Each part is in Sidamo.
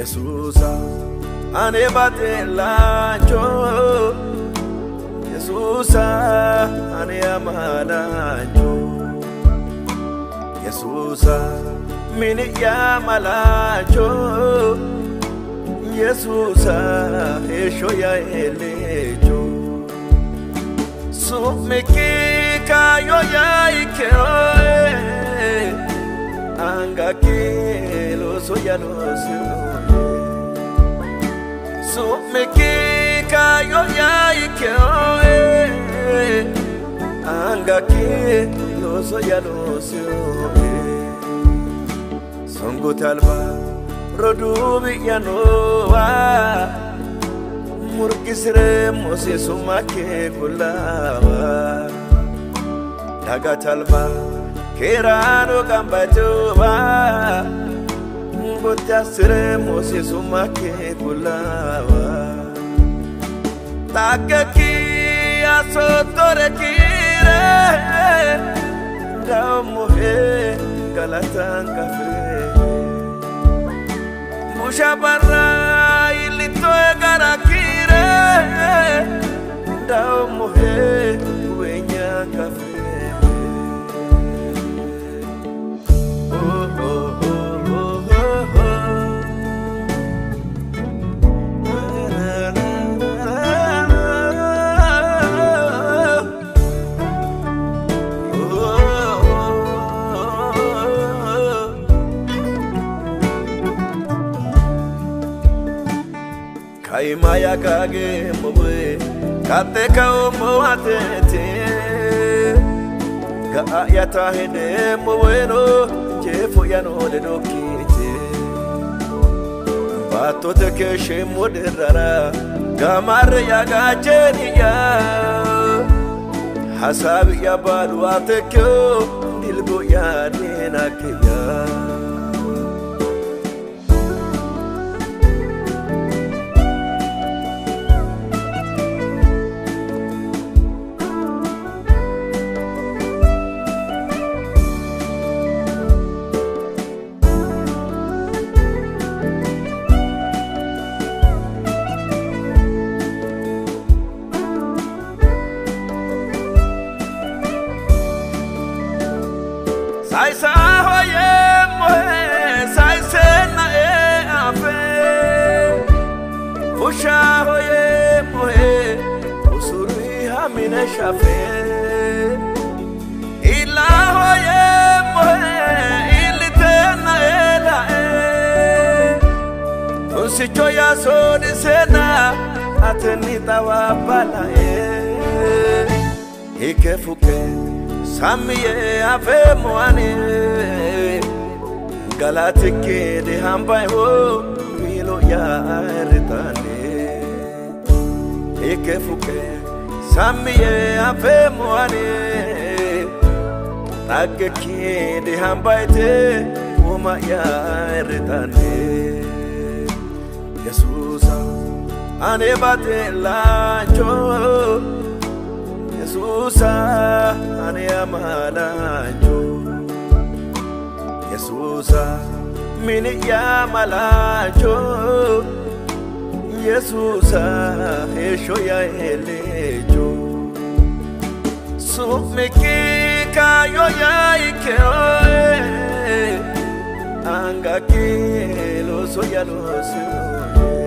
Yesuusa ane baxellaancho Yesuusa ane amalaancho Yesuusa mini'ya malaancho Yesuusa heeshsho'ya ellecho Su'mikki kaayyo'ya ikkeoe angakki looso'ya loosinoe Su'mikki kaayyo'ya ikkeoe angakki looso'ya loosinoe Songote alba roduuwi'ya noowa murgisireemmosi su'makki qullaawa Dagate alba keeraano gamba yitewowa gotti assireemmosi su'makki qullaawa Xaggekki assoottore kiire dawommohe galatan gafire Busha barra iillittoe gara kiire dawommohe guweenya gafire Oh, oh, oh, oh, oh, oh. Na, na, na, na. Oh, oh, oh. Kaimaya kage mowe kate kao moatete ga ayata hede moweno jefo yano ledo kite baattote keeshsheemmo dirrara gamarre yagaacheniya hasaabi'ya baalu atekkeo dilgo'ya deenakkeya Saayisaaho yeemmohe saayiseennae afe fushshaaho yeemmohe usurriha mine shafe Illaaho yeemmohe illiteennae lae tunsicho'ya soodiseenna atenni xawaabba lae Ikke fukke sammi yee afeemmo ani galatikki dihambayiho miilo'ya ayirritanni Ikke fukke sammi yee afeemmo ani xaggekki dihambayite woma'ya ayirritanni Yesuusa ane baxellaancho Yesuusa ane amalaancho Yesuusa mini'ya malaancho Yesuusa heeshsho'ya ellecho Su'mikki kaayyo'ya ikkeoe angakki looso'ya loosinoe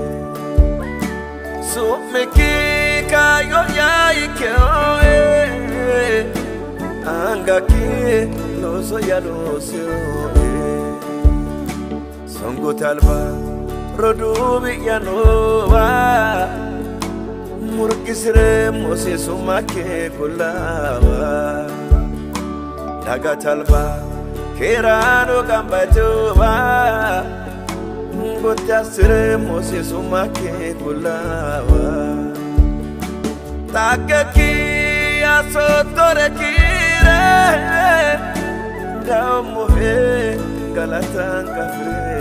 Su'mikki kaayyo'ya ikkeoe angakki looso'ya loosinoe Songote alba roduuwi'ya noowa murgisireemmosi su'makki qullaawa Dagate alba keeraano gamba yitewowa gotti assireemmosi su'makki qullaawa Xaggekki assoottore kiire dawommohe galatan gafire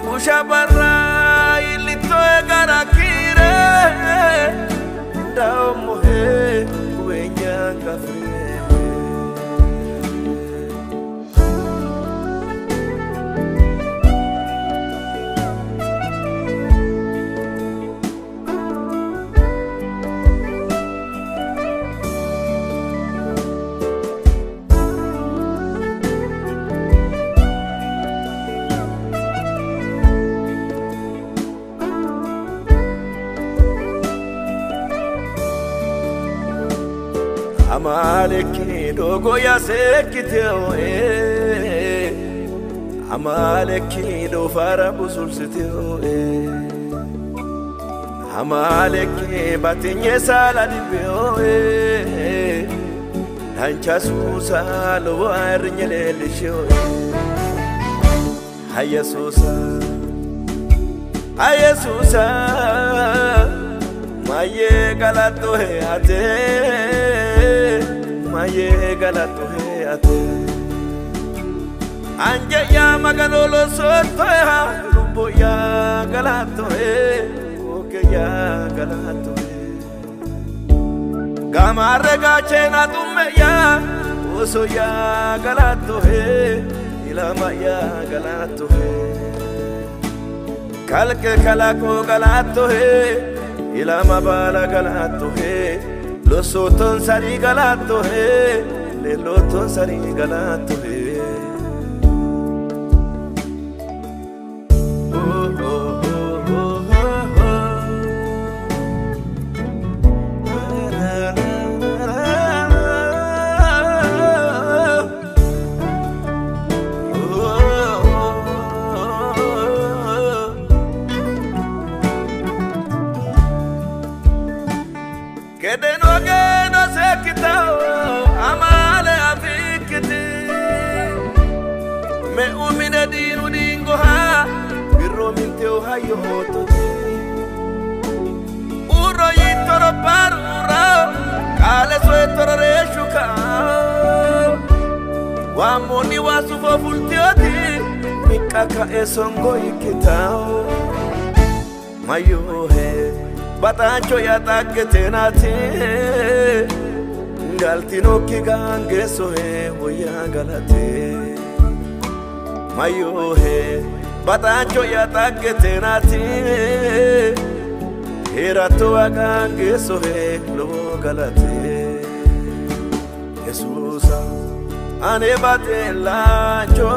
Busha barra iillittoe gara kiire dawommohe guweenya gafire Amalekki doogo'ya seekkiteoe, Amalekki doofara busulsiteoe, Amalekki batinye saala dibbeoe, Dancha suusa lowo ayirrinye leellisheoe. Ha Yesuusa, ha Yesuusa, mayyee galattohe ate, mayyee galattohe ate. Anje'ya Magano losoottoeha, lubbo'ya galattohe, kookke'ya galattohe. Gamarre gaachena xumme'ya, ooso'ya galattohe, ilama'ya galattohe. Kalqe kalaqo galattohe, ilama baala galattohe, lossoottonsari galattohe, leelloottonsari galattohe. Oh, oh, oh, oh, oh, oh. Na, na, na, na. Oh, oh, oh. Kedeno geeno seekkitao amaale afikkiti, meu mine diinu diingoha birro minteo hayyo oottoti, urro yittoro baaru urrao, qaale soyettoro reeshshu kao, waammoonni waa sufo fulteoti miqqa ka'e songo ikkitao. Mayyoohe baxaancho'ya xaggetenaati, galtinokki gaangeessohe woyya galate. Mayyoohe baxaancho'ya xaggetenaati, heerattowa gaangeessohe lowo galate. Yesuusa ane baxellaancho,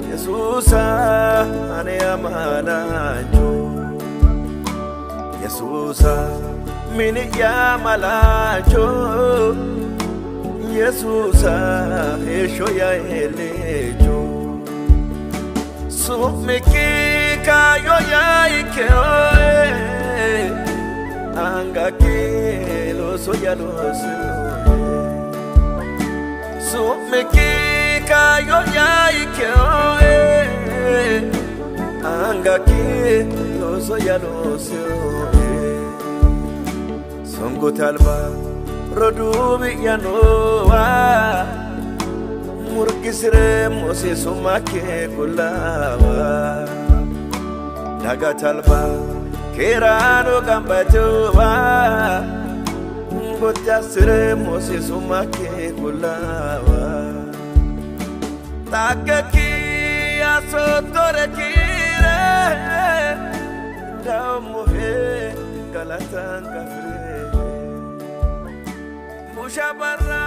Yesuusa ane amanaancho, Yesuusa mini'ya malaancho, Yesuusa heeshsho'ya heellecho. Su'mikki kaayyo'ya ikkeoe, angakki looso'ya loosinoe. Su'mikki kaayyo'ya ikkeoe, angakki looso'ya loosinoe. Songote alba roduuwi'ya noowa, murgisireemmosi su'makki qullaawa. Dagate alba keeraano gamba yiteyowa, gotti assireemmosi su'makki qullaawa. Xaggekki assoottore kiire, daommohe galatan gafire. Busha barra